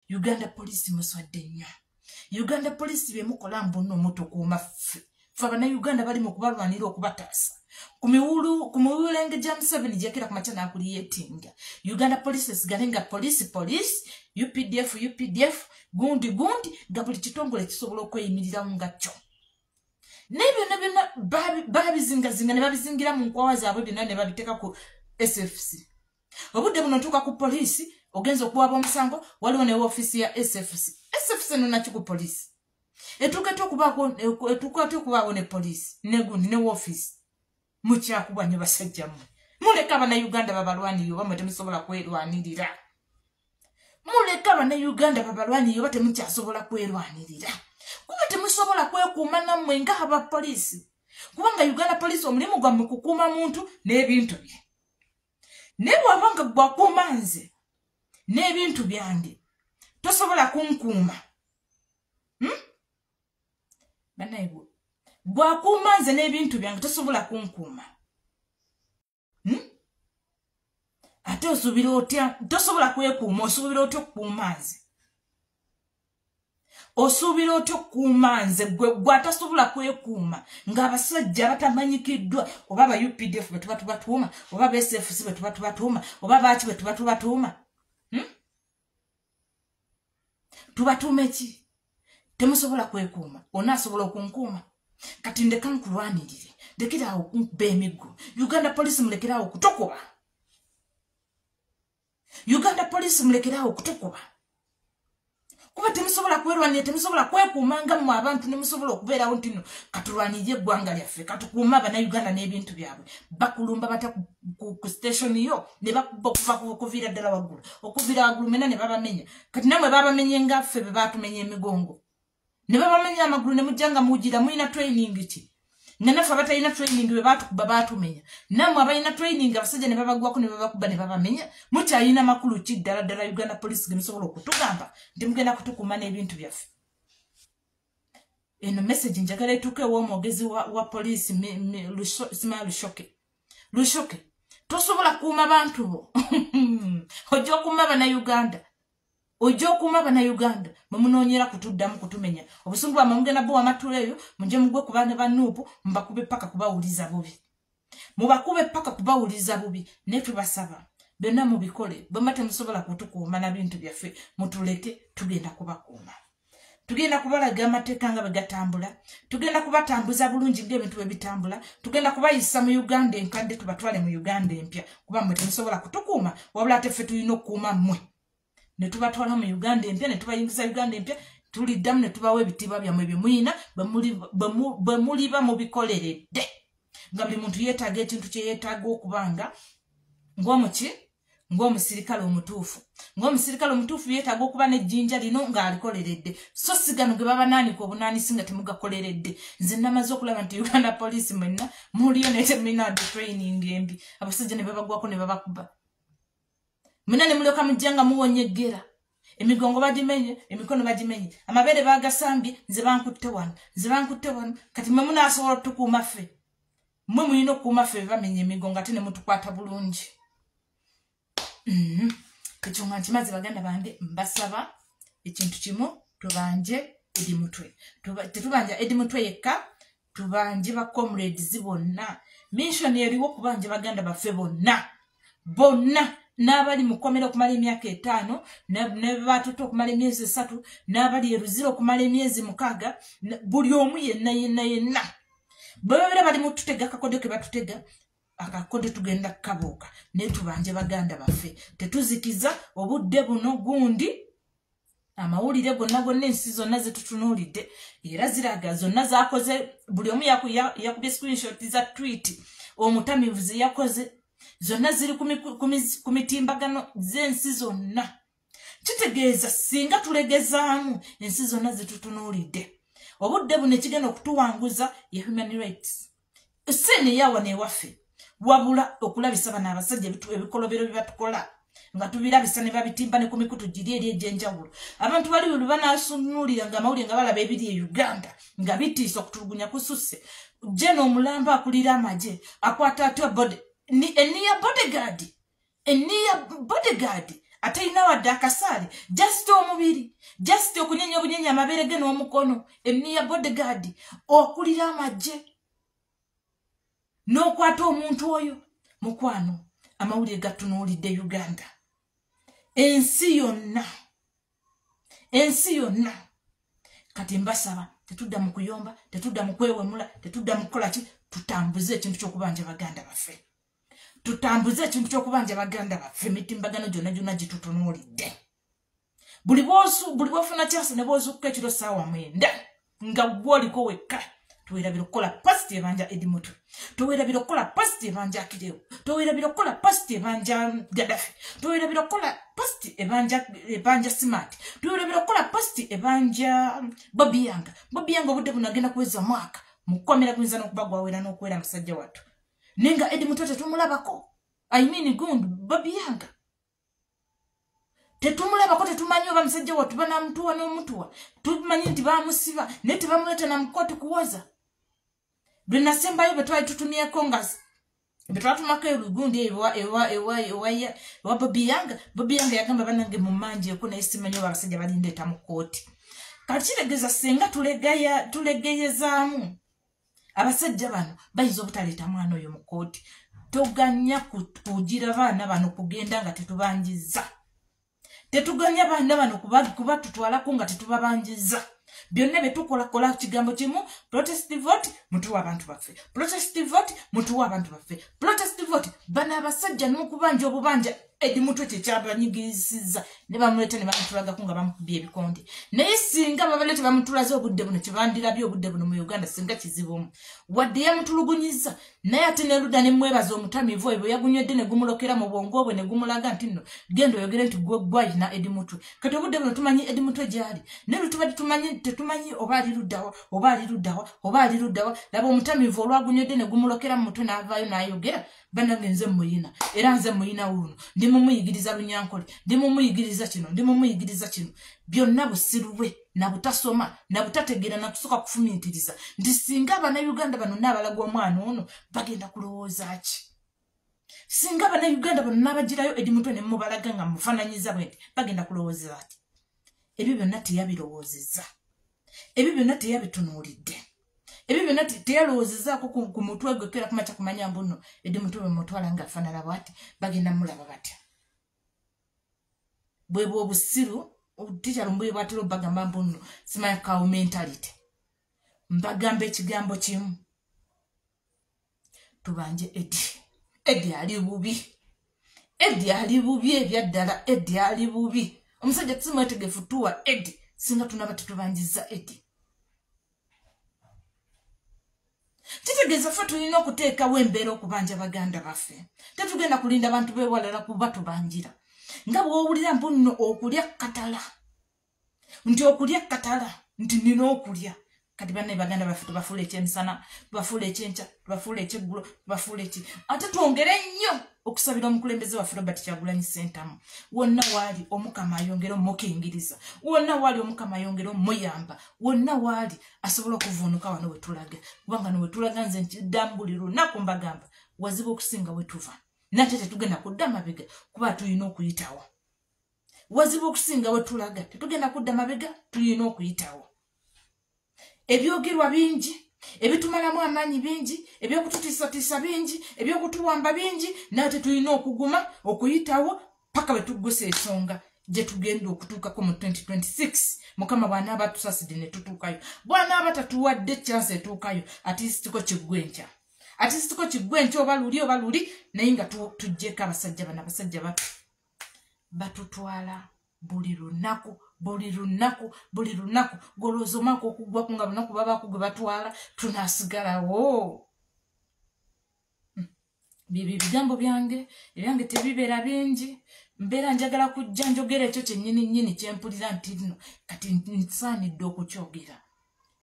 Uganda Police muswadde nnyo. Uganda Police bye mukola mbuno mutukuuma ffe. Ffe Abannayuganda bali mu kubalwanira okubataasa. Ku miwulenge gya Museveni gyekera ku makya n'akuliyetinga. Uganda Police esigale nga police police, UPDF UPDF, gundi gundi, nga buli kitongole kisobola okweyimiriramu nga kyo. Naye byonna byonna babizingazinga ne babizingira mu nkwawa zaabwe byonna ne babiteeka ku SFC. Obudde buno ntuuka ku poliisi, ogenza okuwaba omusango, waliwo ne woofiisi ya SFC. SFC eno naki ku poliisi? Etuuka etya okubaawo ne poliisi ne gundi ne woofiisi? Mukyakubwa nnyo basajja mmwe. Muleke Abannayuganda babalwanirire oba mmwe temusobola kwerwanirira. Muleke Abannayuganda babalwanirire oba temukyasobola kwerwanirira. Kuba temusobola kwekuuma nammwe ng'abapoliisi. Kubanga Uganda Police omulimu gwammwe kukuuma muntu n'ebintu bye. Naye bw'aba nga gwakuuma nze n'ebintu byange, tosobola kunkuuma. Bannaye, bw'akuuma nze n'ebintu byange tosobola kunkuuma. Ate osuubira otya? Tosobola kwekuuma, osuubira otya okukuuma nze? Osuubira otya okukuuma nze gwe atasobola kwekuuma, ng'abasajja abatamanyikiddwa oba aba UPDF bwe tuba tubatuuma, oba aba SFC bwe tuba tubatuuma, oba baaki bwe tuba tubatuuma? Tubatuume ki? Temusobola kwekuuma, onaasobola okunkuuma? Kati ndeka nkulwanirire, ndekera awo okunkuba emiggo. Uganda Police mulekere awo okutukuba. Uganda Police mulekere awo okutukuba. Kuba temusobola kwerwanirira, temusobola kwekuuma nga mmwe abantu ne musobola okubeerawo nti nno katulwanirire eggwanga lyaffe, katukuume Abannayuganda n'ebintu byabwe. Bakulumba batya ku station yo ne bakuba okuva okuviira ddala waggulu, okuviira waggulu mena ne babamenya. Kati nammwe babamenye nga ffe bwe baatumenya emigongo. Ne babamenya amagulu ne mujja nga muwugira mulina training ki? Nga naffe abatalina training bwe baatukuba baatumenya. Nammwe abalina training abasajja ne babagwako ne babakuba ne babamenya. Mukyalina makulu ki ddala ddala Uganda Police ge musobola okutugamba nti mugenda kutukuuma n'ebintu byaffe? Eno message njagala etuuke ew'omwogezi wa poliisi Simaya Lushoke. Lushoke, tosobola kukuuma bantu bo. Ojja okuuma Bannayuganda. Ojja okuuma Bannayuganda. Mwe munoonyera kutuddamu kutumenya. Obusungu bwammwe mugenda buwa amatula eyo, mujje mugwe ku baana ba Nuupu, mubakube paka kubawuliza bubi. Mubakube paka kubawuliza bubi. Naye tubasaba byonna mubikole. Bwe muba temusobola kutukuuma na bintu byaffe, mutuleke, tugenda kubakuuma. Tugenda kubalaga amateeka nga bwe gatambula. Tugenda kubatambuza bulungi ng'ebintu bwe bitambula. Tugenda kubayisa mu Uganda enkadde tubatwale mu Uganda empya. Kuba mmwe temusobola kutukuuma, wabula ate ffe tulina okukuuma mmwe. Ne tubatwala mu Uganda empya, ne tubayingiza Uganda empya, tuliddamu ne tubawa ebitiibwa byammwe bye muyina, bwe muliba mubikoleredde. Nga buli muntu yeetaaga ekintu kye yeetaaga okubanga ng'omuki, ng'omusirikale omutuufu. Ng'omusirikale omutuufu yeetaaga okuba n'ejjinja lino ng'alikoleredde. So si gano ge babanaanika obunaanisi nga temugakoleredde. Nze namaze okulaba nti Uganda Police mwenna muliyo naye temulina training embi. Abasajja ne babagwako ne babakuba. Mwenna ne mulyoka mujja nga muwonyeggera. Emigongo bagimenye, emikono bagimenye, amabeere bagasambye, nze bankutte wano, nze bankutte wano. Kati mmwe munaasobola otukuuma ffe? Mmwe mulina okukuuma ffe bamenya emigongo ate ne mutukwata bulungi. Ekyo nga nkimaze baganda bange, mbasaba ekintu kimu, tubanje Eddie Mutwe. Tetubanja Eddie Mutwe yekka, tubanje ba comrades bonna. Mission eriwo okubanja baganda baffe bonna. Bonna n'abali mu kkomera okumala emyaka 5, ne batutte okumala emyezi 3, n'abali e Luzira okumala emyezi 6, buli omu yenna yenna yenna. Bwe babeera bali mu tutega akakodyo ke batutega, akakodyo tugenda kukabuuka, naye tubanje baganda baffe. Tetuzikiza obudde buno gundi, amawulire gonna gonna ensi zonna zetutunuulidde, era ziraga zonna zakoze, buli omu yakubye screenshot za tweet, omutamivu ze yakoze, zonna ziri ku mitimbagano z'ensi zonna. Kitegeeza singa tulegezaamu ensi zonna zetutunuulidde. Obudde buno ekigenda okutuwanguza ye human rights. Sene yawa newaffe, wabula okulabisa bano abasajja ebikolobero bye batukola, nga tubirabisa ne babitimba ne ku mikutu giri eri egy'enjawulo. Abantu bali bwe banaasunuulira nga amawulire nga balaba ebiri e Uganda nga bitiisa, okutulugunya kususse. Jeno omulamba akulira amagye akwata atya eniya bodyguard, eniya bodyguard Atalina wadde akasaale, just omubiri, just okunyenya obunyenya amabeere ge n'omukono, emiya bodyguard, okulira amagye n'okwata omuntu oyo. Mukwano, amawulire gatunuulidde Uganda, ensi yonna, ensi yonna. Kati mbasaba, tetudda mu kuyomba, tetudda mu kwewemula, tetudda mu kukola ki. Tutambuze ekintu ky'okubanja baganda baffe, tutambuze ekintu ky'okubanja baganda baffe. Emitimbagano gyonna gyonna gitutunuulidde. Buli bwofuna chance ne bw'ozuukuka ekiro 9:00 nga gwoliko wekka, towerabira okukola post ebanja Eddie Mutwe, towerabira okukola post ebanja Akirewo, towerabira okukola post ebanja Gaddafi, towerabira okukola post ebanja Smart, towerabira okukola post ebanja Bobi Yanga. Bobi Yanga obudde buno agenda kuweza mwaka mukukomera, guyinza n'okuba gwawera n'okuwera musajja wattu, naye nga Eddie Mutwe tetumulabako. I mean gundi Bobi Yanga tetumulabako, tetumanyi oba musajja wattu banamutuwa n'omutuwa. Tumanyi nti bamusiba, naye tebamuleeta na mukooti kuwoza. Lwe nasembayo bwe twali tutumyeko, nga bwe twatumako egundi ewa Bobi Yanga, Bobi Yanga yagamba, "Bannange mumanjeeko, naye simanyi oba abasajja balindeeta mu kkooti." Kati kitegeeza senga tulegeyezaamu, abasajja bano bayinza obutaleeta mwana oyo mu kkooti. Toganya kugira baana bano kugenda nga tetubanjiza. Tetuganya baana bano kuba tutwalako nga tetubabanjiza. Byonna bye tukolakola kigambo kimu: protest vote, mutuwa abantu baffe; protest vote, mutuwa abantu baffe; protest vote. Bano abasajja n'okubanja obubanja Eddie Mutwe kyekyabanyigirisiza, ne bamuleeta ne bamutulagako nga bamukubye ebikonde. Naye singa babaleeta bamutulaze obudde buno, kyebandirabye obudde buno mu Uganda singa kizibumu. Wadde yamutulugunyiza, naye ate neluda ne mwebaza omutamiivu oyo bwe yagunywedde ne gumulokera mu bwongo bwe ne gumulaga nti nno genda oyogere nti gwe gwayina Eddie Mutwe. Kati obudde buno tumanyi Eddie Mutwe gy'ali, naye lwe tubadde tumanyi tetumanyi oba ali luddawa, oba ali luddawa, oba ali luddawa. Laba omutamiivu olwagunywedde ne gumulokera mu mutwe n'avaayo n'ayogera, "Bannange, nze muyina, era nze muyina wuuno, ndi mumuyigiriza Lunyankole, ndi mumuyigiriza kino, ndi mumuyigiriza kino." Byonna busiru bwe nabutasoma, nabutategeera, nakusooka kufumiitiriza nti singa Abannayuganda bano naabalaga omwana ono bagenda kulowooza ki? Singa Abannayuganda bano n'abagirayo Eddie Mutwe ne mubalaga nga mufaananyiza bwe nti, bagenda kulowooza ati? Ebyo byonna teyabirowoozezza, ebyo byonna teyabitunuulidde, ebyo byonna teyalowoozezaako ku mutwe gwe kera kumakya kumanya mbu nno Eddie Mutwe bwe mutwala nga afaanana bwati, bagenda mulaba batya? Bwe bwe obusiru teacher Lumbuye bwatera obbagamba mbu nno simanya cow mentality. Mbagamba ekigambo kimu: tubanje Eddie. Eddie ali bubi, Eddie ali bubi, ebyaddala Eddie ali bubi. Omusajja simwetegefu tuwa Eddie singa tunaba tetubanjiza Eddie. Kitegeeza ffe tulina okuteekawo embeera okubanja baganda baffe. Tetugenda kulinda bantu bewalala kuba tubanjira. Nga bw'owulira mbu nno okulya katala, nti okulya katala, nti nina okulya. Kati banne baganda baffe tubafuula ekyemisana, tubafuula ekyenkya, tubafuula ekyeggulo, tubafuula eki. Ate twongere nnyo okusabira omukulembeze waffe Robert Kyagulanyi Ssentamu. Wonna waali, Omukama ayongere omukingiriza. Wonna waali, Omukama ayongere omuyamba. Wonna waali asobola okuvuunuka wano wetulaga, kubanga no wetulaga, nze nkiddamu buli lunaku mbagamba, wazibu okusinga wetuva, nate tetugenda kudda mabega kuba tulina okuyitawo. Wazibu okusinga wetulaga, tetugenda kudda mabega, tulina okuyitawo. Ebyogerwa bingi, ebitumalamu amaanyi bingi, ebyokututiisatiisa bingi, ebyokutuwamba bingi, naye tetulina okuguma okuyitawo paka bwe tuggusa ensonga gye tugenda okutuukako mu 2026. Mukama bw'anaaba tusaasidde ne tutuukayo, bw'anaaba tatuwadde chance etuukayo, atisitiko kiggwa enkya, atisitiko kiggwa enkya, oba luli oba luli, naye nga tuggyeko abasajja bano. Abasajja batutwala buli lunaku, buli lunaku, buli lunaku. Golowooza omwaka okuggwaku nga lunaku babaku gwe batwala, tunaasigalawo? Byebyo ebigambo byange. Ebyange tebibeera bingi, mbeera njagala kujja njogera ekyo kyennyini nnyini kyempulira nti nno kati nsaanidde okukyogera.